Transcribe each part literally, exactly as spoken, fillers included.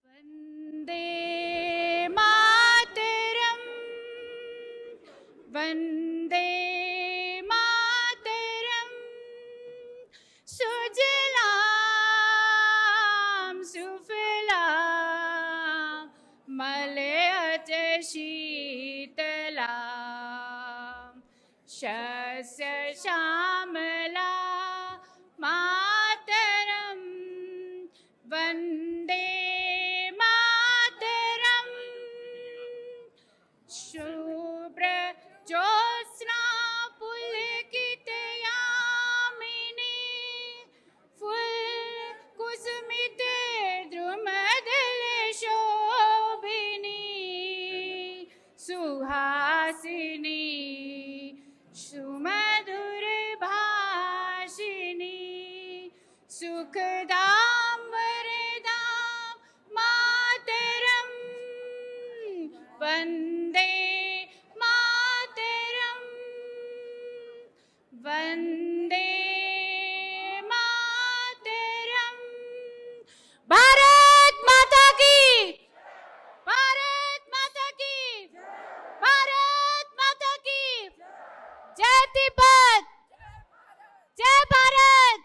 वन्दे मातरम्, वन्दे मातरम्। सुजलां सुफलां मलयजशीतलाम्। शस्य श्यामलां मातरम्, वन्दे मातरम्। शुभ्रज्योत्स्ना पुलकितयामिनी, फुल्लकुसुमितद्रुमदलशोभिनी, सुहासिनी सुमधुरभाषिणी, सुखदां वरदां मातरम्, वन्दे मातरम्। वन्दे मातरम्। भारत माता की, भारत माता की, भारत माता की। जय तिब्बत, जय भारत,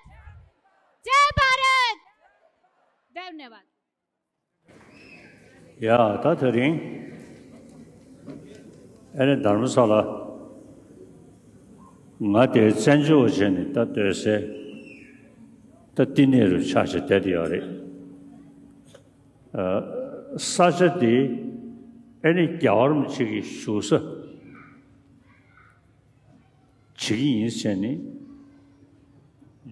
जय भारत। धन्यवाद। ཡ། ད་དེ་རིང་ཨེ་ནི་དྷརྨ་ས་ལ་ང་དེའི་བཙན་བྱོལ་བ་བྱས་ནས་ད་སྡོད་སའི་ད་བསྟི་གནས་རུ་ཆགས་བྱས་བསྡད་དེ་ཡོད་རེད། ཨ། ས་ཆ་དེ་ཨེ་ནི་རྒྱལ་བ་རིན་པོ་ཆེ་གི་བཞུགས་ས་བྱེད་ཀྱི་ཡིན་ཟེར་ནས་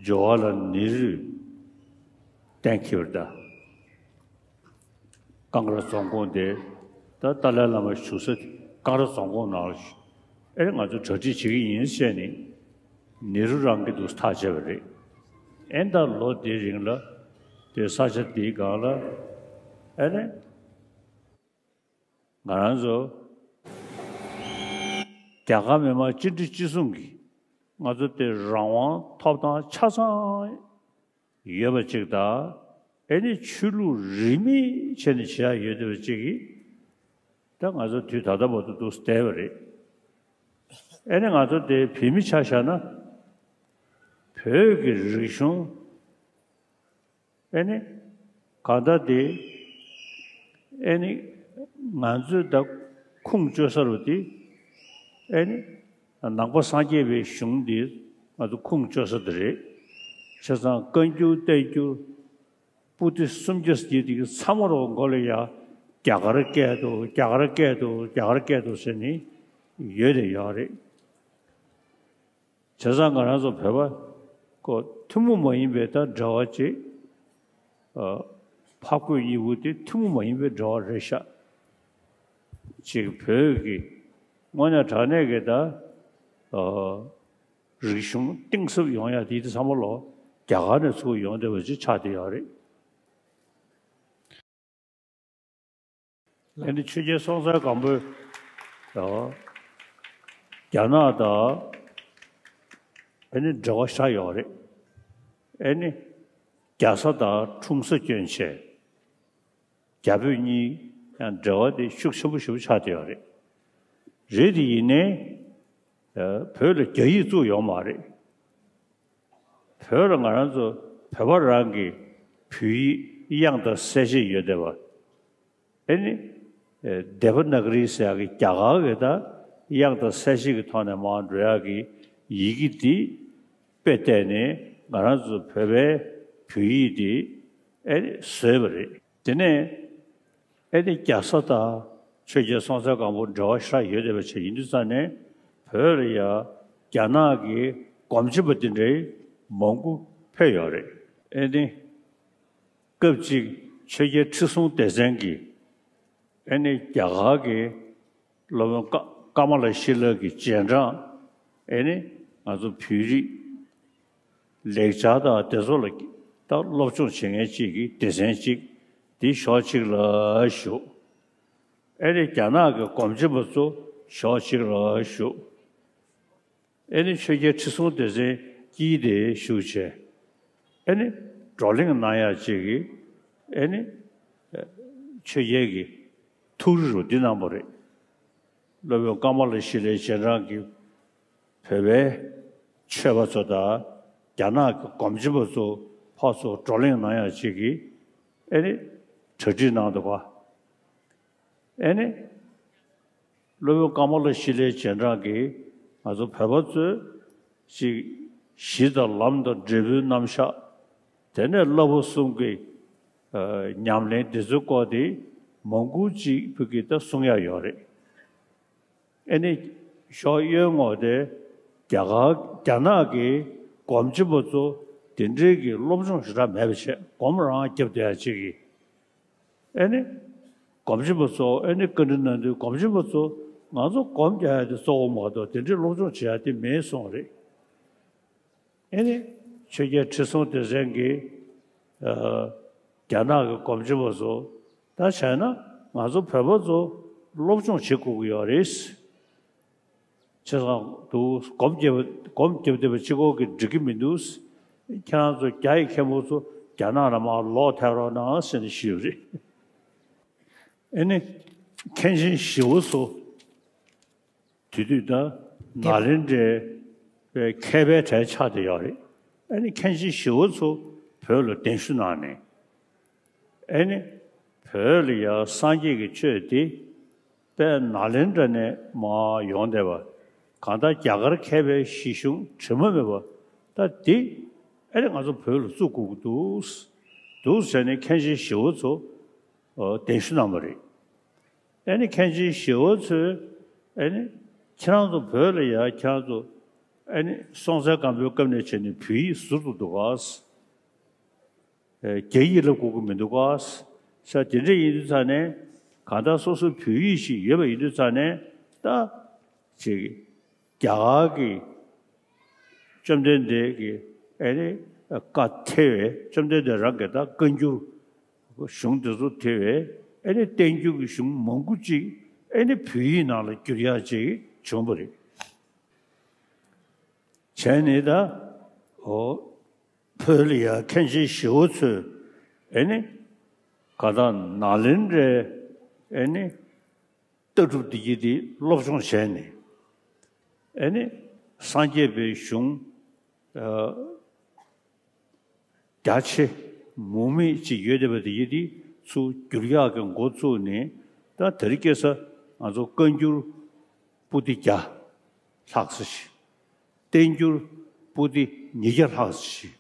ཇོ་ཝ་ལ་ནེ་རུས་གཏན་འཁེལ་བ་རེད་ད། ཀང་ར་རྫོང་ཁོངས་དེ་ད་ཏཱ་ལའི་བླ་མ་བཞུགས་ས་ཀང་ར་རྫོང་ཁོངས་ནང་ལ་ཨེ་ང་ཚོ་གྲ་སྒྲིག་བྱེད་ཀྱི་ཡིན་ཟེར་ནས་ནེ་རུ་རང་གིས་འདུག་ཐག་བཅད་པ་རེད། ཨེ་ད་ལོ་དེའི་རིང་ལ་དེ་ས་ཆ་དེའི་སྒང་ལ་ཨེ་ནས་ང་རང་ཚོ་རྒྱ་གར་མི་མང་སྤྱི་འཐུས་སྤྱི་གསུམ་གྱིས་ང་ཚོ་དེ་རང་དབང་ཐོབ་ཐང་ཆ་ཚང་ཡོད་པ་ཅིག་དང་། ཨེ་ནི་ཆོས་ལུགས་རིས་མེད་བྱས་ནས་བྱེད་ཡ་ཡོད་བསྡད་པ་ཅིག་གིས་ད་ང་ཚོ་དུས་ད་ལྟ་བར་དུ་འདུག་བསྡད་པ་རེད། ཨེ་ནི་ང་ཚོ་དེ་བོད་མི་ཆ་བཞག་ན་བོད་ཀྱི་རིག་གཞུང་ཨེ་ནི་གང་ལྟར་དེ་ཨེ་ནི་ང་ཚོས་ད་ཁུངས་བཅོལ་ས་རུ་དེ་ཨེ་ནི་ནང་པ་སངས་རྒྱས་པའི་གཞུང་འདི་ང་ཚོ་ཁུངས་བཅོལ་ས་དེ་རེད། བྱས་ཙང་བཀའ་འགྱུར་བསྟན་འགྱུར་པོ་ཏི་སུམ་བརྒྱ་ཟེར་དེ་གི་ཚང་མ་རོ་མགོ་ལ་ཡ་རྒྱ་གར་སྐད་དུ་རྒྱ་གར་སྐད་དུ་རྒྱ་གར་སྐད་དུ་ཟེར་ནི་ཡོད་རེད་ཡོད་རེད། བྱས་ཙང་ང་རང་ཚོ་བོད་པ་ཁོ་ཐུན་མོང་མ་ཡིན་པའི་ད་འབྲེལ་བ་ཅིག་ཨ། འཕགས་བོད་གཉིས་པོ་དེ་ཐུན་མོང་མ་ཡིན་པའི་འབྲེལ་བ་རེད་ཤག་ཅིག་བོད་ཀྱི་དངོས་གནས་དྲང་གནས་ཀྱི་ད་ཨ། རིག་གཞུང་གཏིང་ཟབ་ཡོང་ཡ་དེ་དེ་ཚང་མ་ལོ་རྒྱ་གར་ནས་ཚུར་ཡོང་བསྡད་པ་ཅིག་ཆགས་བསྡད་ཡོད་རེད། ཨ་ནི་ཆོས་རྒྱལ་སྲོང་བཙན་སྒམ་པོས་ཡང་རྒྱ་ནག་དང་ཨ་ནི་འབྲེལ་བ་ཤ་ཡོད་རེད། ཨ་ནི་རྒྱ་བཟའ་དང་འཁྲུངས་ས་སྐྱོན་བྱས། རྒྱ་བོད་གཉིས་ཡང་འབྲེལ་བ་དེ་ཤུགས་ཆེན་པོ་ཞེ་པོ་ཆགས་བསྡད་ཡོད་རེད། རེད་དེ་ཡིན་ནའི་བོད་ལ་རྒྱ་ཡིག་བཙུགས་ཡོད་མ་རེད། བོད་ལ་ང་རང་ཚོ་བོད་པ་རང་གི་བོད་ཡིག་དབྱངས་དང་གསལ་བྱེད་ཡོད་བསྡད་པ། ཨེ་ནི། ཨེ། དེ་བ་ན་ག་རི་ཟེར་ཡག་གི་རྒྱ་གར་གི་ད་དབྱངས་དང་གསལ་བྱེད་ཀྱི་ཐོག་ནས་མར་འགྲོ་ཡག་གི་ཡི་གེ་འདི་དཔེ་བལྟས་ནས་ང་རང་ཚོ་བོད་པའི་བོད་ཡིག་འདི་ཨེ་ནི་བཟོས་པ་རེད། དེ་ནས་ཨེ་ནི་རྒྱ་བཟའ་དང་ཆོས་རྒྱལ་སྲོང་བཙན་སྒམ་པོ་འབྲེལ་བ་ཞེ་དྲག་ཡོད་བསྡད་པ་ཅིག་ཡིན་དུས་ཙང་ནས་བོད་ལ་ཡ་རྒྱ་ནག་གི་སྒོམ་ཆེན་པ་དེ་འདྲའི་མང་པོ་ཕེབས་ཡོད་རེད། ཨེ་ནི། སྐབས་གཅིག་ཆོས་རྒྱལ་ཁྲི་སྲོང་ལྡེ་བཙན་གྱིས་ཨེ་ནི་རྒྱ་གར་གྱི་ སློབ་དཔོན་ཀ་ཀ་མ་ལ་ཤཱི་ལ་གི་རྗེས་འབྲང་། ཨེ་ནི་ང་ཚོ་བོད་རིགས་ལེགས་སྦྱར་དང་དེ་ཚོ་ལ་ད་སློབ་སྦྱོང་བྱེད་མཁན་གཅིག་གི་སྡེ་ཚན་གཅིག་འདི་ཕྱོགས་གཅིག་ལ་བཞུགས། ཨེ་ནི་རྒྱ་ནག་གི་སྒོམ་ཆེན་པ་ཚོ་ཕྱོགས་གཅིག་ལ་བཞུགས། ཨེ་ནི་ཆོས་རྒྱལ་ཁྲི་སྲོང་ལྡེ་བཙན་དཀྱིལ་དེ་བཞུགས་བྱས། ཨེ་ནི་བགྲོ་གླེང་གནང་ཡག་ཅིག་གི་ཨེ་ནི་ཆོས་རྒྱལ་གྱི་ཐུགས་རེ་རུ་འདི་གནང་བ་རེད། སློབ་དཔོན་ཀ་མ་ལ་ཤཱི་ལའི་རྗེས་འབྲང་གི་བོད་པའི་ཆོས་པ་ཚོ་དང་རྒྱ་ནག་གི་སྒོམ་ཆེན་པ་ཚོ་ཕར་ཚུར་བགྲོ་གླེང་གནང་ཡག་ཅིག་གི་ཨེ་ནི་གྲ་སྒྲིག་གནང་འདུག་ག་ཨེ་ནི། སློབ་དཔོན་ཀ་མ་ལ་ཤཱི་ལའི་རྗེས་འབྲང་གིས་ང་ཚོ་བོད་པ་ཚོས་ཅིག་གཞི་དང་ལམ་དང་འབྲས་བུའི་རྣམ་གཞག་དེ་ནས་བསླབ་པ་གསུམ་གྱི་ཨ་ཉམས་ལེན་འདི་ཚོའི་སྐོར་དེ་མང་པོ་ཅིག་བོད་ཀྱི་ད་གསུང་ཡག་ཡོད་རེད། ཨེ་ནི་ཞོགས་གཡོན་ངོས་དེ་རྒྱ་གར་རྒྱ་ནག་གི་སྒོམ་ཆེན་པ་ཚོ་དེ་འདྲའི་གི་སློབ་སྦྱོང་ཞེ་དྲག་མེད་པ་བྱས་སྒོམ་རང་རྒྱབ་བསྡད་ཡག་ཅིག་གི་ཨེ་ནི། སྒོམ་ཆེན་པ་ཚོ་ཨེ་ནི་བཀའ་འདྲི་གནང་དུས་སྒོམ་ཆེན་པ་ཚོ་ང་ཚོ་སྒོམ་རྒྱག་ཡ་དེ་གཙོ་བོ་མ་གཏོགས་དེ་འདྲའི་སློབ་སྦྱོང་བྱེད་ཡ་དེ་མེད་གསུངས་རེད། ཨེ་ནི། ཆོས་རྒྱལ་ཁྲི་སྲོང་ལྡེ་བཙན་གྱིས་ཨ་རྒྱ་ནག་གི་སྒོམ་ཆེན་པ་ཚོ་ད་བྱས་ན་ང་ཚོ་བོད་པ་ཚོ་སློབ་སྦྱོང་བྱེད་དགོས་ཀྱི་ཡོད་རེད། བྱས་ཙང་དུ་སྒོམ་རྒྱབ་སྒོམ་རྒྱབ་བསྡད་པ་གཅིག་པོ་གིས་འགྲིག་གི་མི་འདུག་ཁྱེད་རང་ཚོ་རྒྱ་ཡི་མཁན་པོ་ཚོ་རྒྱ་ནག་ལ་མར་ལོག་ཐལ་རོགས་གནང་ཟེར་ནས་ཞུས་པ་རེད། ཨེ་ནི། མཁན་ཆེན་ཞི་བ་འཚོ་དེ་དུས་ད་ནཱ་ལེནྡྲའི་མཁས་པའི་གྲས་ཆགས་བསྡད་ཡོད་རེད། ཨེ་ནི་མཁན་ཆེན་ཞི་བ་འཚོ་བོད་ལ་གདན་ཞུ་གནང་ནས། ཨེ་ནི། བོད་ལ་ཡང་སངས་རྒྱས་ཀྱི་ཆོས་དེ་དཔལ་ནཱ་ལེནྡྲ་ནས་མར་ཡོང་བསྡད་པ། གང་ལྟར་རྒྱ་གར་མཁས་པའི་གཞི་གཞུང་དྲི་མ་མེད་པ་ད་འདི་ཨེ་ནི་ང་ཚོ་བོད་ལ་བཙུགས་དགོས་ཀྱི་འདུག་འདུག་ཟེར་ནས་མཁན་ཆེན་ཞི་བ་འཚོ་གདན་ཞུ་གནང་བ་རེད། ཨེ་ནི་མཁན་ཆེན་ཞི་བ་འཚོས་ཨེ་ནི་ཁྱེད་རང་ཚོ་བོད་ལ་ཡང་ཁྱེད་རང་ཚོ་ཨེ་ནི་སྲོང་བཙན་སྒམ་པོའི་སྐབས་ནས་བྱས་ནས་བོད་ཡིག་ཟུར་དུ་འདུག་ག་རྒྱ་ཡིག་བསླབ་དགོས་ཀྱི་མི་འདུག་ག་ས་དེ་འདྲ་ཡིན་དུས་ཙང་ནས་གང་ལྟར་སོ་སོ་བོད་ཡིག་ཞིག་ཡོད་པ་ཡིན་དུས་ཙང་ནས་ད་ཅིག་རྒྱ་གར་གྱི་བཅོམ་ལྡན་འདས་ཀྱི་ཨེ་ནི་བཀའ་ཐེ་བའི་བཅོམ་ལྡན་འདས་རང་གི་ད་བཀའ་འགྱུར་གཞུང་དེ་ཚོ་ཐེ་བའི་ཨེ་ནི་བསྟན་འགྱུར་གྱི་གཞུང་མང་པོ་ཅིག་ཨེ་ནི་བོད་ཡིག་ནང་ལ་བསྒྱུར་ཡག་ཅིག་བྱུང་བ་རེད། བྱས་ནས་ད་འོ་བོད་ལ་ཡང་མཁན་ཆེན་ཞི་བ་འཚོས་ཨེ་ནི་ག་ད་ནཱ་ལེནྡྲའི་ཨེ་ནི་ལྟ་གྲུབ་འདི་གྱིས་འདི་སློབ་སྦྱོང་བྱས་ནས་ཨེ་ནི་སངས་རྒྱས་པའི་གཞུང་ཨ་རྒྱ་ཆེ་མུ་མེད་ཅིག་ཡོད་བསྡད་པ་དེ་ཡིན་དེ་ཚུར་བསྒྱུར་ཡག་གི་འགོ་བཙུགས་ནས་ད་དེ་རིང་ཁ་སང་ང་ཚོ་བཀའ་འགྱུར་པོ་ཏི་བརྒྱ་ལྷག་ཙམ་ཞིག་བསྟན་འགྱུར་པོ་ཏི་ཉིས་བརྒྱ་ལྷག་ཙམ་ཞིག་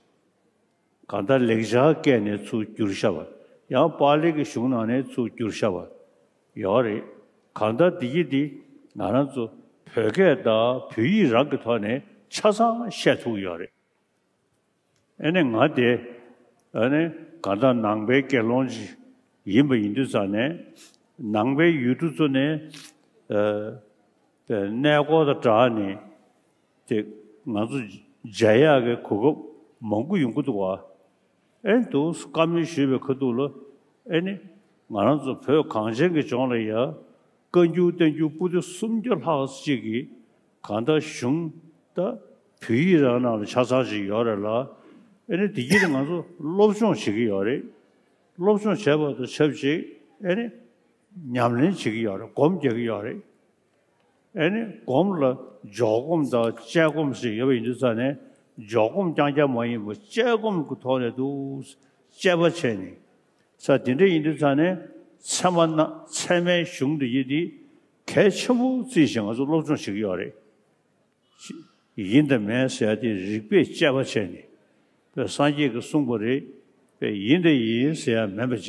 གང་ལྟར་ལེགས་སྦྱར་སྐད་ནས་ཚུར་བསྒྱུར་བཞག་པ། ཡང་པཱ་ལི་གི་གཞུང་ནང་ནས་ཚུར་བསྒྱུར་བཞག་པ་ཡོད་རེད། གང་ལྟར་དེ་ཡིན་དེ་ང་རང་ཚོ་བོད་སྐད་དང་བོད་ཡིག་རང་གི་ཐོག་ནས་ཆ་ཚང་བཤད་ཐུབ་ཡོད་རེད། ཨ་ནི་ང་དེ་ཨ་ནི་གང་ལྟར་ནང་པའི་དགེ་སློང་ཅིག་ཡིན་པ་ཡིན་དུས་ཙང་ནས་ནང་པའི་ཡུལ་གྲུ་ཚོ་ནས་ཨ་གནས་སྐོར་དང་སྦྲགས་ནས་དེ་ང་ཚོ་མཇལ་ཡག་གི་གོ་སྐབས་མང་པོ་ཡོང་གི་འདུག་བ། ཨེ་འདུག་བཀའ་མོལ་ཞུས་པའི་ཁ་ཐུག་ལ་ཨེ་ནི་ང་རང་ཚོ་བོད་གངས་ཅན་གྱི་ལྗོངས་ལ་ཡ་བཀའ་འགྱུར་བསྟན་འགྱུར་པོ་ཏི་སུམ་བརྒྱ་ལྷག་ཅིག་གི་གང་ལྟར་གཞུང་ད་བོད་ཡིག་རང་ནང་ལ་ཆ་ཚང་ཞིག་ཡོད་རེད་ལ། ཨེ་ནི་དེ་གྱིས་ནི་ང་ཚོ་སློབ་སྦྱོང་བྱེད་ཀྱི་ཡོད་རེད། སློབ་སྦྱོང་བྱས་པ་དང་ཆབས་ཅིག་ཨེ་ནི་ཉམས་ལེན་བྱེད་ཀྱི་ཡོད་རེད། སྒོམ་རྒྱག་གི་ཡོད་རེད། ཨེ་ནི་སྒོམ་ལ་འཇོག་སྒོམ་དང་དཔྱད་སྒོམ་ཞིག་ཡོད་པ་ཡིན་དུས་ཙང་ནས་འཇོག་སྒོམ་རྐྱང་རྐྱང་མ་ཡིན་པར་དཔྱད་སྒོམ་གྱི་ཐོག་ནས་འདུག་དཔྱད་པ་བྱས་ནས་ས་དེ་འདྲ་ཡིན་དུས་ཙང་ནས་ཚད་མ་ན་ཚད་མའི་གཞུང་འདི་ཡིན་དེ་གལ་ཆེན་པོ་བརྩིས་ཤིང་ང་ཚོ་སློབ་སྦྱོང་བྱེད་ཀྱི་ཡོད་རེད། ཡིན་དང་མིན་ཟེར་ཡ་དེ་རིགས་པས་དཔྱད་པ་བྱས་ནས་པའི་སངས་རྒྱས་ཀྱིས་གསུངས་པ་རེད། པའི་ཡིན་དང་ཡིན་ཟེར་ཡ་མིན་པ་བྱས།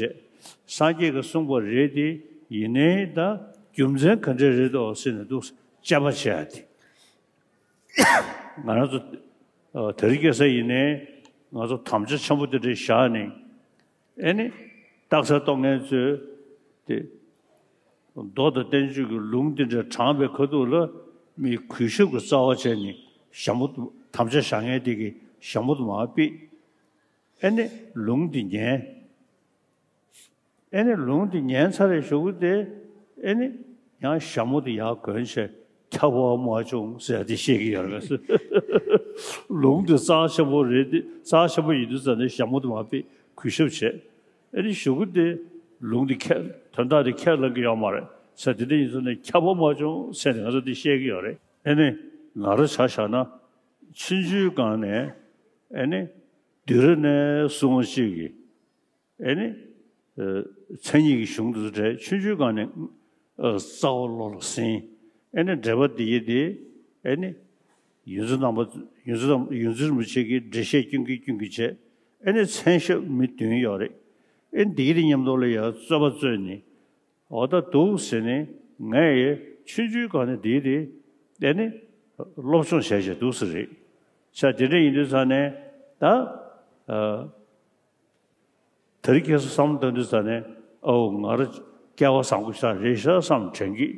སངས་རྒྱས་ཀྱིས་གསུངས་པ་རེད་དེ་ཡིན་ནའི་ད་རྒྱུ་མཚན་ག་འདྲ་རེད་དོ་ཟེར་ནས་འདུག་དཔྱད་པ་བྱས་ཡ་དེ། ང་རང་ཚོ་དེ་རིང་ཁ་སང་ཡིན་ནའི་ང་ཚོ་དམ་བཅའ་ཆེན་པོ་དེ་འདྲ་བཞག་ནས་ཨེ་ནི་རྟགས་གསལ་རྟོགས་མཁན་ཚོས་དེ་ མདོ་དང་བསྟན་བཅོས་ཀྱི་ལུང་དེ་འདྲ་དྲངས་པའི་ཁ་ཐུག་ལ་མི་གུས་ཞབས་ཀྱི་རྩ་བ་བྱས་ནས་ཞྭ་མོ་དམ་བཅའ་བཞག་མཁན་དེ་གིས་ཞྭ་མོ་དུ་མར་ཕུད། ཨེ་ནི་ལུང་དེ་ཉན། ཨེ་ནི་ལུང་དེ་ཉན་ཚར་རེ་ཞུ་གི་དེ། ཨེ་ནི་ཡང་ཞྭ་མོ་དེ་ཡར་གོན་བྱས་ཁྱབ་པ་མ་བྱུང་ཟེར་དེ་བཤད་ཀྱི་ཡོད་རེད། ལུང་དེ་རྩ་ཆེན་པོ་རེད་དེ། རྩ་ཆེན་པོ་ཡིན་དུས་ཙང་ནས་ཞྭ་མོ་དེ་མར་ཕུད་གུས་ཞབས་བྱས། ཨེ་ནི་ཞུ་གི་དེ་ལུང་དེ་ཁས་དོན་དག་དེ་ཁས་ལེན་གྱི་ཡོད་མ་རེད་ཟེར། དེ་འདྲ་ཡིན་ཙང་ནས་ཁྱབ་པ་མ་བྱུང་ཟེར་ནས་ང་ཚོ་དེ་བཤད་ཀྱི་ཡོད་རེད། ཨེ་ནི་ང་རང་ཆ་བཞག་ན་ཆུང་ཆུང་སྒང་ནས་ཨེ་ནི་བདུད་ར་ནས་སྲུང་བ་གཅིག་གིས། ཨེ་ནི། ཨ། མཚན་ཉིད་ཀྱི་གཞུང་དེ་ཚོ་གྲས་ཆུང་ཆུང་སྒང་ནས། ཨ། རྩ་བ་བློ་ལ་ཟིན། ཨེ་ནི་འགྲེལ་པ་འདི་ཡི་དེ། ཨེ་ནི། ཡོངས་འཛིན་རྣམ་པ། ཡོངས་འཛིན་རྣམ། ཡོངས་འཛིན་རིན་པོ་ཆེ་གིས་འགྲེལ་བཤད་སྐྱོན་གྱིན་སྐྱོན་གྱིན་བྱས། ཨེ་ནི་མཚན་ཞབས་མི་བདུན་ཡོད་རེད། ཨེ་ནི་འདི་ཡི་དེ་མཉམ་དུ་ལ་ཡང་རྩོད་པ་རྩོད་ནས། འོ་ད་འདུག་ཟེར་ནས་ངས་ཡི་ཆུང་ཆུང་སྒང་ནས་འདི་ཡི་དེ། ཨེ་ནི། སློབ་སྦྱོང་བྱས་བྱས་འདུག་ཟེར་རེད། ས་དེ་འདྲ་ཡིན་དུས་ཙང་ནས་ད། ཨ། དེ་རིང་ཁ་སང་བསམ་བློ་བཏང་དུས་ཙ་ནས། ཨོ། ང་རང་སྐལ་བ་བཟང་པོ་ཞིག་རེད་ཤག་བསམ་དྲན་གི།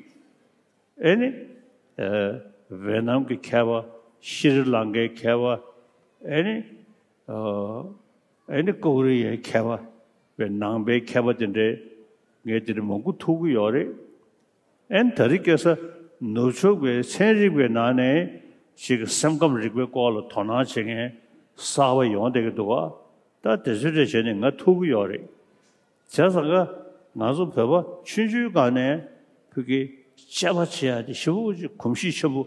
ཨེ་ནི། ཨ། ཝེ་ནམ་གྱི་མཁས་པ། ཤྲི་ལང་ཀའི་མཁས་པ། ཨེ་ནི། ཨ། ཨེ་ནི་ཀོ་རི་ཡའི་མཁས་པ། བའི་ནང་པའི་མཁས་པ་དེ་འདྲའི་ངས་དེ་འདྲ་མང་པོ་ཐུག་གི་ཡོད་རེད། ཨེ་ནི་དེ་རིང་ཁ་སང་ནུབ་ཕྱོགས་པའི་ཚན་རིག་པའི་ནང་ནས་ཅིག་སེམས་ཁམས་རིག་པའི་སྐོར་ལ་དོ་སྣང་བྱེད་མཁན་གསར་པ་ཡོང་བསྡད་ཀྱི་འདུག་ག། ད་དེ་ཚོའི་གྲས་བྱས་ནས་ང་ཐུག་གི་ཡོད་རེད། བྱས་ཙང་ཀ་ང་ཚོ་བོད་པ་ཆུང་ཆུང་སྒང་ནས་བོད་ཀྱི་དཔྱད་པ་བྱེད་ཡ་དེ་ཞེ་པོ་ཅིག་གོམས་གཤིས་ཆེན་པོ།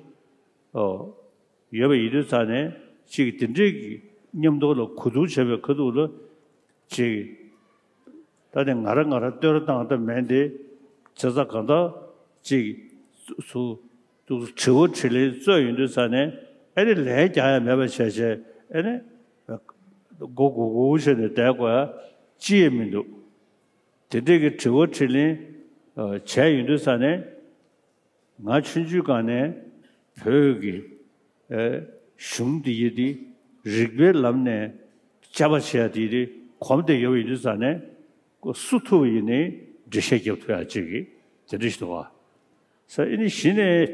ཨོ། ཡོད་པ་ཡིན་དུས་ཙ་ནས་ཅིག་དེ་འདྲས་ཀྱི་མཉམ་དུ་ལ་གོ་བསྡུར་བྱས་པའི་ཁ་ཐུག་ལ་ཅིག་ད་ནི་ང་རང་ང་རང་བསྟོད་ར་བཏང་ད་མེད་དེ། བྱས་ཙང་གང་ལྟར་ཅིག་སུ་སུ་དྲི་བ་དྲིས་ལན་རྩོད་ཡོང་དུས་ཙ་ནས། ཨེ་ནི་ལན་རྒྱག་ཡ་མེད་པ་བྱས་བྱས། ཨེ་ནི་མགོ་སྒུར་སྒུར་བྱས་ནས་བསྡད་དགོས་ཡ་ཅི་ཡང་མི་འདུག། དེ་འདྲས་ཀྱི་དྲི་བ་དྲིས་ལན་བྱས་ཡོང་དུས་ཙ་ནས། ང་ཆུང་ཆུང་སྒང་ནས་བོད་ཀྱི། ཨེ། གཞུང་འདི་ཡི་དེ་རིག་པའི་ལམ་ནས་དཔྱད་པ་བྱེད་ཡ་དེ་དེ་གོམས་བསྡད་ཡོད་པ་ཡིན་དུས་ཙ་ནས། ཁོ་སུ་ཐུབ་པ་ཡིན་ནའི་འགྲེལ་བཤད་རྒྱབ་ཐུབ་ཡ་ཅིག་གི་དེ་འདྲ་ཞིག་འདུག་བ། ས་ཨེ་ནི་གཞི་ནས་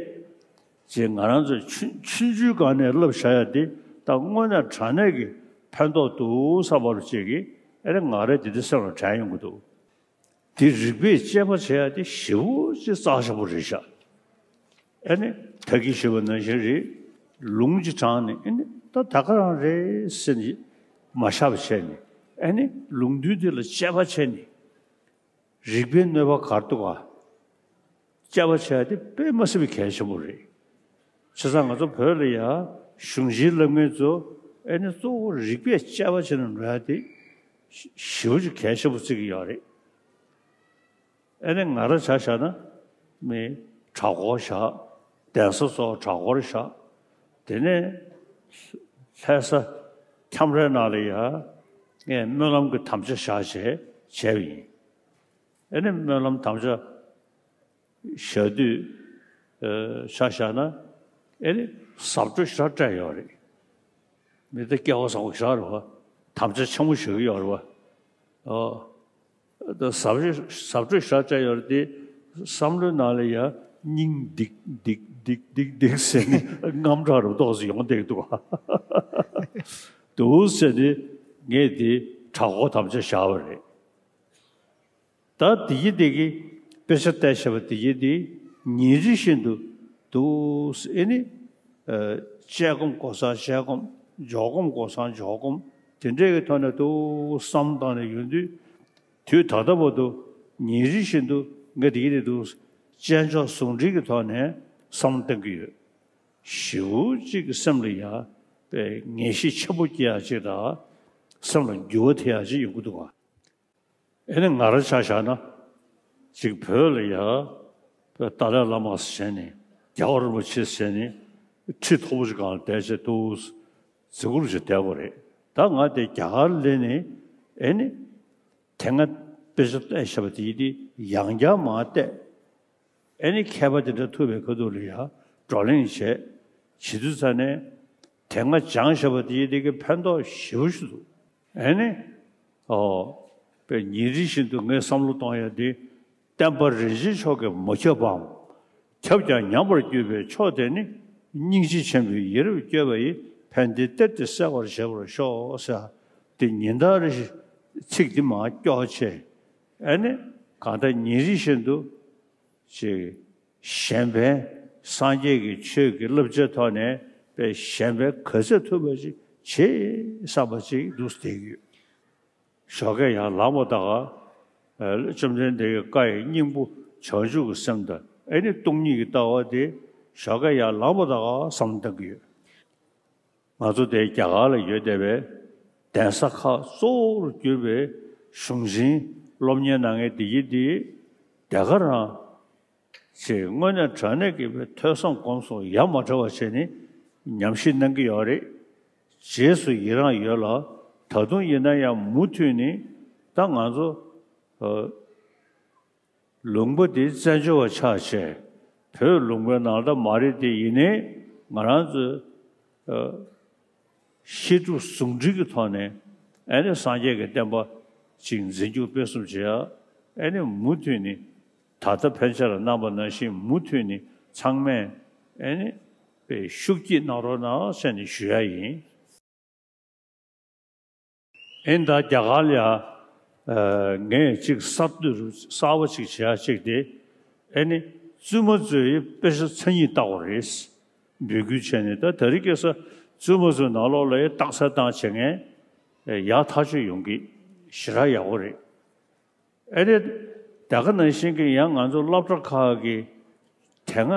ཅེས་ང་རང་ཚོ་ཆུང་ཆུང་ཆུང་སྒང་ནས་བསླབ་བྱ་ཡ་དེ་ད་དངོས་གནས་དྲང་གནས་ཀྱི་ཕན་ཐོགས་འདུག་བསམ་པ་རུ་ཅིག་གི། ཨེ་ནི་ང་རང་དེ་འདྲ་སེམས་ལ་དྲན་ཡོང་གི་འདུག། དེ་རིག་པས་དཔྱད་པ་བྱེད་ཡ་དེ་ཞེ་པོ་ཅིག་རྩ་ཆེན་པོ་རེད་ཤག། ཨེ་ནི་ད་གིན་ཞུས་པ་ནང་བཞིན་རེད། ལུང་གཅིག་དྲངས་ནས། ཨེ་ནི་ད་ད་ག་རང་རེད་ཟེར་ནས་མ་བཞག་པ་བྱས་ནས། ཨེ་ནི་ལུང་དོན་དེ་ལ་དཔྱད་པ་བྱས་ནས། རིག་པའི་གནོད་པ་ག་རེ་འདུག་ག། དཔྱད་པ་བྱེད་ཡ་དེ་དཔེ་མ་སྲིད་པའི་གལ་ཆེན་པོ་རེད། བྱས་ཙང་ང་ཚོ་བོད་ལ་ཡ་གཞུང་ཆེན་བསླབ་མཁན་ཚོ། ཨེ་ནི་གཙོ་བོ་རིག་པས་དཔྱད་པ་བྱས་ནས་འགྲོ་ཡ་དེ་ཞེ་པོ་ཅིག་གལ་ཆེན་པོ་བརྩི་གི་ཡོད་རེད། ཨེ་ནི་ང་རང་ཆ་བཞག་ན་མི་གྲྭ་སྐོར་བཞག། གདན་ས་སོགས་གྲྭ་སྐོར་བཞག། དེ་ནས་ལྷ་ས་ཁྱམས་རའི་ནང་ལ་ཡ་ངས་སྨོན་ལམ་གྱི་དམ་བཅའ་བཞག་བྱས་བྱས་པ་ཡིན། ཨེ་ནི་སྨོན་ལམ་དམ་བཅའ་བཞག་དུས། ཨ། ཆ་བཞག་ན་ཨེ་ནི་ཟབ་སྤྲོས་ཞེ་དྲག་སྤྲད་ཡོད་རེད། མི་དེ་སྐལ་བ་བཟང་པོ་ཞེ་དྲག་རེད་བ། དམ་བཅའ་ཆེན་པོ་བཞག་གི་ཡོད་རེད་བ། ཨོ། ད་ཟབ་སྤྲོས་ཟབ་སྤྲོས་ཞེ་དྲག་སྤྲད་ཡོད་རེད་དེ། བསམ་བློའི་ནང་ལ་ཡ་སྙིང་ལྡིག་ལྡིག་ལྡིག་ལྡིག་ལྡིག་ཟེར་ནས་དངངས་སྐྲག་རུ་ཏོག་ཙམ་ཡོང་བསྡད་འདུག་བ། འདུག་ཟེར་ནས་ངས་དེ་གྲྭ་སྐོར་དམ་བཅའ་བཞག་པ་རེད། ད་དེ་ཡི་དེ་གི་དཔེ་ཆ་བལྟས་བྱས་པ་དེ་ཡི་དེ་ཉིན་རེ་བཞིན་དུ་འདུག་ཨེ་ནི། ཨ། དཔྱད་སྒོམ་སྒོམ་སང་དཔྱད་སྒོམ། འཇོག་སྒོམ་སྒོམ་སང་འཇོག་སྒོམ། དེ་འདྲའི་གི་ཐོག་ནས་འདུག་བསམ་བཏང་ནས་ཡོང་དུས། དུས་ད་ལྟ་བར་དུ་ཉིན་རེ་བཞིན་དུ་ངས་དེ་ཡི་དེ་འདུག་དཔྱད་འཇོག་ཟུང་འབྲེལ་གྱི་ཐོག་ནས་བསམ་བློ་གཏོང་གི་ཡོད། ཞེ་པོ་ཅིག་གི་སེམས་ལ་ཡ་དཔེ་ངེས་ཤེས་ཆེན་པོ་སྐྱེ་ཡ་ཅིག་དང་། སེམས་ལ་འགྱུར་བ་ཐེབས་ཡ་ཅིག་ཡོང་གི་འདུག་བ། ཨེ་ནི་ང་རང་ཆ་བཞག་ན། ཅིག་བོད་ལ་ཡ་ཏཱ་ལའི་བླ་མ་ཟེར་ནས། རྒྱལ་བ་རིན་པོ་ཆེ་ཟེར་ནས་ཁྲི་མཐོ་པོ་ཞིག་སྒང་ལ་བསྡད་བྱས་འདུག་བརྩི་བཀུར་བྱས་བསྡད་པ་རེད། ད་ང་དེ་རྒྱ་གར་སླེབས་ནས། ཨེ་ནི་དེ་སྔ་དཔེ་ཆ་བལྟས་བཞག་པ་དེ་ཡི་དེ་ཡང་བསྐྱར་མར་བལྟས། ཨེ་ནི་མཁས་པ་དེ་འདྲ་ཐུག་པའི་ཁ་ཐུག་ལ་ཡ་བགྲོ་གླེང་བྱས། བྱེད་དུས་ཙ་ནས་དེ་སྔ་སྦྱངས་བཞག་པ་དེ་ཡི་དེ་གི་ཕན་ཐོགས་ཞེ་པོ་ཞིག་འདུག། ཨེ་ནི། ཨོ། དཔེ་ཉིན་རེ་བཞིན་དུ་ངས་བསམ་བློ་གཏོང་ཡ་དེ། བསྟན་པ་རིན་ཆེན་མཆོག་གིས་མ་ཁྱབ་པའམ། ཁྱབ་ཀྱང་ཉམས་པར་གྱུར་པའི་ཕྱོགས་དེ་ནི། སྙིང་རྗེ་ཆེན་པོའི་ཡིད་རབ་བསྐྱོད་པ་ཡིས། ཕན་བདེའི་གཏེར་དེ་གསལ་བར་བྱེད་པར་ཤོག་ཟེར། དེ་ཉིན་ལྟར་ཚིག་འདི་མར་སྐྱོར་བྱས། ཨ་ནི་གང་ལྟར་ཉིན་རེ་བཞིན་དུ་ཅིག་གཞན་ཕན་སངས་རྒྱས་ཀྱི་ཆོས་ཀྱི་བསླབ་བྱའི་ཐོག་ནས་པའི་གཞན་ཕན་ག་ཚད་ཐུབ་པ་ཅིག་བྱེད་བསམ་པ་ཅིག་འདུག་བསྡད་ཀྱི་ཡོད། ཞོགས་ཀས་ཡར་ལངས་པ་དང་། ཨ་བཅོམ་ལྡན་འདས་ཀྱི་བཀའ་ཡི་སྙིང་པོ་བྱང་ཆུབ་ཀྱི་སེམས་དང་ཨ་ནི་སྟོང་ཉིད་ཀྱི་ལྟ་བ་དེ་ཞོགས་ཀས་ཡར་ལངས་པ་དང་བསམ་བློ་གཏང་གི་ཡོད། ང་ཚོ་དེ་རྒྱ་གར་ལ་ཡོད་བསྡད་པའི་གདན་ས་ཁག་གཙོ་བོར་གྱུར་པའི་གཞུང་ཆེན་སློབ་གཉེར་གནང་མཁན་འདི་ཡིན་དེ་དེ་ག་རང་ཅེས་དངོས་གནས་དྲང་གནས་ཀྱི་བའི་ཐོས་བསམ་སྒོམ་གསུམ་ཡ་མ་བྲལ་བ་བྱས་ནས་ཉམས་ཞིབ་གནང་གི་ཡོད་རེད། རྗེས་སུ་ཡི་རང་ཡོད་ལ། ད་དུང་ཡིན་ན་ཡང་མུ་མཐུད་ནས་ད་ང་ཚོ་ཨ་ལུང་པ་འདི་བཙན་བྱོལ་བ་ཆགས་བྱས་བོད་ལུང་པའི་ནང་ལ་མ་རེད་དེ། ཡིན་ནའི་ང་རང་ཚོས་ཨ་བཤད་སྒྲུབ་ཟུང་འབྲེལ་གྱི་ཐོག་ནས་ཨ་ནི་སངས་རྒྱས་ཀྱི་བསྟན་པ་ཅིག་འཛིན་སྐྱོང་སྤེལ་གསུམ་བྱེད་ཡ་ཨ་ནི་མུ་མཐུད་ནས་ད་ལྟ་ཕན་ཆད་ལ་གནང་བ་ནང་བཞིན་མུ་མཐུད་ནས་ཚང་མས་ཨ་ནི་པའི་ཤུགས་སྐྱེད་གནང་རོགས་གནང་ཟེར་ནས་ཞུ་ཡ་ཡིན། ཨེ་ད་རྒྱ་གར་ལ་ཡ་ཨ་ངས་ཅིག་གསར་གཏོད་གསར་བ་ཅིག་བྱེད་ཡ་ཅིག་དེ་ཨེ་ནི་བཙུན་མ་ཚོས་དཔེ་ཆ་མཚན་ཉིད་བལྟ་དགོས་རེད། འབོད་སྐུལ་བྱས་ནས་ད་དེ་རིང་ཁ་སང་བཙུན་མ་ཚོའི་ནང་ལོགས་ལ་ཡ་རྟགས་གསལ་བཏང་བྱེད་མཁན་ཡག་ཐག་ཆོད་ཡོང་གི་ཞེ་དྲག་ཡག་པོ་རེད། ཨེ་རེད། ད་ག་ནང་བཞིན་གྱི་ཡང་ང་ཚོ་སློབ་གྲྭ་ཁག་གི་དེ་སྔ་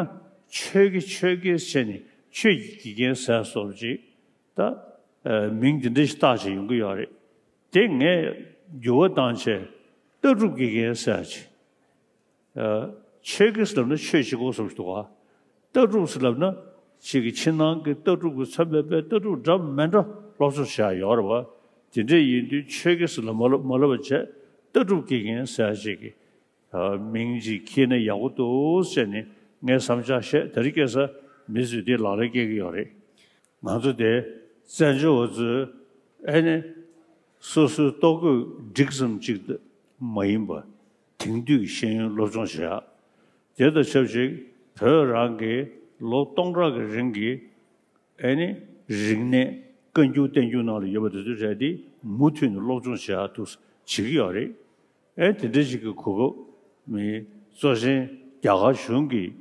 ཆོས་དགེ་ཆོས་དགེ་ཟེར་ནས་ཆོས་ཀྱི་དགེ་རྒན་ཟེར་སོགས་ཅིག་ད་ཨ་མིང་དེ་འདྲ་ཞིག་བཏགས་བྱས་ཡོང་གི་ཡོད་རེད། དེ་ངས་འགྱུར་བ་བཏང་བྱས་ལྟ་གྲུབ་དགེ་རྒན་ཟེར་ཅིག་ཨ་ཆོས་དགེ་ཟེར་ལབ་ན་ཆོས་བྱེད་དགོས་བསམ་ཞིག་འདུག་ག་ལྟ་གྲུབ་ཟེར་ལབ་ན་ཅིག་གི་ཕྱི་ནང་གི་ལྟ་གྲུབ་ཀྱི་ཚན་པའི་པའི་ལྟ་གྲུབ་འདྲ་མི་འདྲ་སློབ་སྦྱོང་བྱེད་ཡ་ཡོད་རེད་བ། དེ་འདྲ་ཡིན་དུས་ཆོས་དགེ་ཟེར་ལབ་མ་ལབ་མ་ལབ་པ་བྱས་ལྟ་གྲུབ་དགེ་རྒན་ཟེར་ཡ་ཅིག་གི་ཨ་མིང་ཅིག་འཁྱེར་ན་ཡག་པོ་འདུག་ཟེར་ནས་ངས་བསམ་འཆར་བཤད། དེ་རིང་ཁ་སང་མི་ཚོས་འདི་ལག་ལེན་བཀལ་གྱི་ཡོད་རེད། ང་ཚོ་དེ་བཙན་བྱོལ་བ་ཚོས་ཨེ་ནི་སོ་སོའི་ལྟོ་གོས་སྒྲིག་ཙམ་ཅིག་མ་ཡིན་པ་དེང་དུས་ཀྱི་ཤེས་ཡོན་སློབ་སྦྱོང་བྱེད་ཡག་དེ་དང་ཆབས་ཅིག་བོད་རང་གི་ལོ་སྟོང་ཕྲག་གི་རིང་གི་ཨེ་ནི་རིག་གནས་བཀའ་འགྱུར་བསྟན་འགྱུར་ནང་ལ་ཡོད་པ་དེ་ཚོ་རེད་དེ། མུ་མཐུད་ནས་སློབ་སྦྱོང་བྱེད་ཡག་ཐུགས་བྱེད་ཀྱི་ཡོད་རེད། ཨེ་དེ་འདྲ་ཞིག་གི་གོ་སྐབས་མི་གཙོ་ཆེན་རྒྱ་གར་གཞུང་གིས་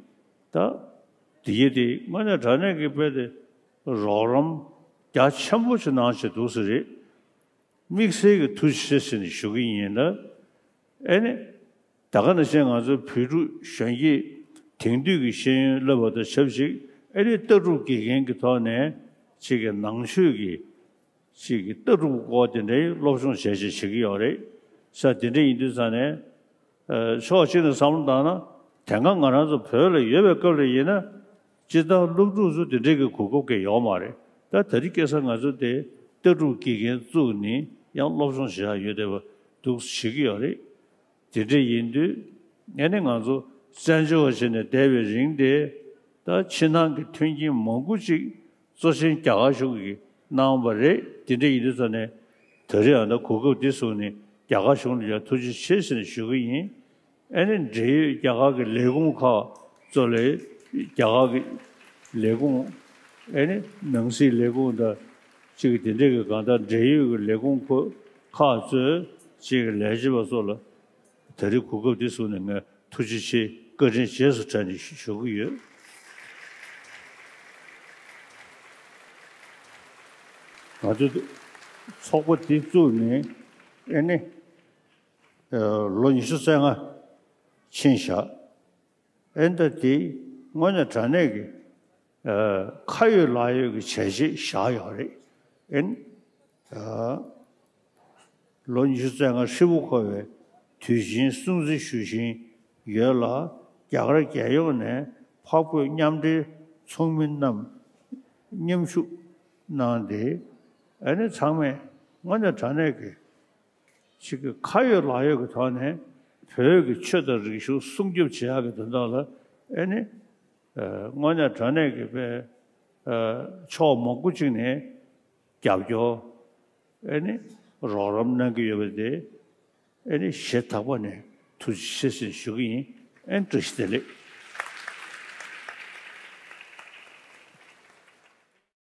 ད་དེ་ཡེ་དེ་དངོས་གནས་དྲང་གནས་ཀྱི་དཔེ་དེ་རོགས་རམ་རྒྱ་ཆེན་པོ་ཞིག་གནང་བྱས་འདུག་ཟེར་རེད། དམིགས་བསལ་གྱི་ཐུགས་རྗེ་ཆེ་ཟེར་ནས་ཞུ་གི་ཡིན་ལ། ཨེ་ནི། ད་ག་ནང་བཞིན་ང་ཚོའི་བོད་ཕྲུག་གཞོན་སྐྱེས་དེང་དུས་ཀྱི་ཤེས་ཡོན་བསླབ་པ་དང་ཆབས་ཅིག་ཨེ་ནི་ལྟ་གྲུབ་དགེ་རྒན་གྱི་ཐོག་ནས་ཅིག་གི་ནང་ཆོས་ཀྱི་ཅིག་གི་ལྟ་གྲུབ་སྐོར་དེ་འདྲའི་སློབ་སྦྱོང་བྱས་བྱས་བྱེད་ཀྱི་ཡོད་རེད། ས་དེ་འདྲ་ཡིན་དུས་ཙང་ནས་ཕྱོགས་གཅིག་ནས་བསམ་བློ་བཏང་ན་དེ་སྔ་ང་རང་ཚོ་བོད་ལ་ཡོད་པའི་སྐབས་ལ་ཡིན་ན་སྤྱིར་བཏང་སློབ་ཕྲུག་ཚོ་དེ་འདྲའི་གི་གོ་སྐབས་ཀྱི་ཡོད་མ་རེད། ད་དེ་རིང་ཁ་སང་ང་ཚོ་དེ་ལྟ་གྲུབ་དགེ་རྒན་བཙུགས་ནས་ཡང་སློབ་སྦྱོང་བྱེད་ཡག་ཡོད་བསྡད་པ་འདུག་བྱེད་ཀྱི་ཡོད་རེད། དེ་འདྲ་ཡིན་དུས་ཨེ་ནི་ང་ཚོ་བཙན་བྱོལ་བ་བྱས་ནས་བསྡད་པའི་རིང་དེ་ད་ཕྱི་ནང་གི་མཐུན་རྐྱེན་མང་པོ་ཅིག་གཙོ་ཆེན་རྒྱ་གར་གཞུང་གིས་གནང་བ་རེད། དེ་འདྲ་ཡིན་དུས་ཙང་ནས་ད་རེས་ཨ་ནི་གོ་སྐབས་འདི་བཟུང་ནས་རྒྱ་གར་གཞུང་ལ་ཡང་ཐུགས་རྗེ་ཆེ་ཟེར་ནས་ཞུ་གི་ཡིན། ཨེ་ནི་འབྲེལ་ཡོད་རྒྱ་གར་གྱི་ལས་ཁུངས་ཁག་གཙོ་ལས་རྒྱ་གར་གྱི་ལས་ཁུངས་ཨེ་ནི་ནང་སྲིད་ལས་ཁུངས་དང་གཅིག་དེ་འདྲས་ཀྱི་གང་ལྟར་འབྲེལ་ཡོད་ཀྱི་ལས་ཁུངས་ཁག་གཙོས་གཅིག་ལས་བྱེད་པ་ཚོ་ལ་ད་རེས་གོ་སྐབས་འདི་བཟུང་ནས་ངས་ཐུགས་རྗེ་ཆེ་བཀའ་དྲིན་རྗེས་སུ་དྲན་ནས་ཞུ་གི་ཡོད། ང་ཚོ་ཚོགས་པ་འདི་བཙུགས་ནས་ཨེ་ནི་ལོ་ཉི་ཤུ་རྩ་ལྔ་ཕྱིན་བཞག་ཨེ་ད་དེ་དངོས་གནས་དྲང་གནས་ཀྱི་ཨ་ཁ་ཡོད་ལག་ཡོད་ཀྱི་བྱས་རྗེས་བཞག་ཡོད་རེད། ཨེ་ཨ་ལོ་ཉི་ཤུ་རྩ་ལྔ་ཧྲིལ་པོ་འཁོར་བའི་དུས་ཆེན་སྲུང་བརྩི་ཞུ་བཞིན་ཡོད་ལ། རྒྱ་གར་རྒྱལ་ཡོངས་ནས་འཕགས་བོད་མཉམ་འབྲེལ་ཚོགས་མི་རྣམས་མཉམ་ཞུགས་གནང་སྟེ། ཨ་ནི་ཚང་མས་དངོས་གནས་དྲང་གནས་ཀྱི་ཅིག་གི་ཁ་ཡོད་ལག་ཡོད་ཀྱི་ཐོག་ནས་བོད་ཀྱི་ཆོས་དང་རིག་གཞུང་སྲུང་སྐྱོབ་བྱེད་ཡག་གི་དོན་དག་ལ་ཨེ་ནི་ཨ་དངོས་གནས་དྲང་གནས་ཀྱི་དཔེ་ཨ་ཕྱོགས་མང་པོ་ཅིག་ནས་རྒྱབ་སྐྱོར་ཨེ་ནི་རོགས་རམ་གནང་གི་ཡོད་པ་དེ་ཨེ་ནི་ཞེ་ཐག་པ་ནས་ ཐུགས་རྗེ་ཆེ་ཞེས་ཞུ་གི་ཡིན། ཨེ་བཀྲ་ཤིས་བདེ་ལེགས།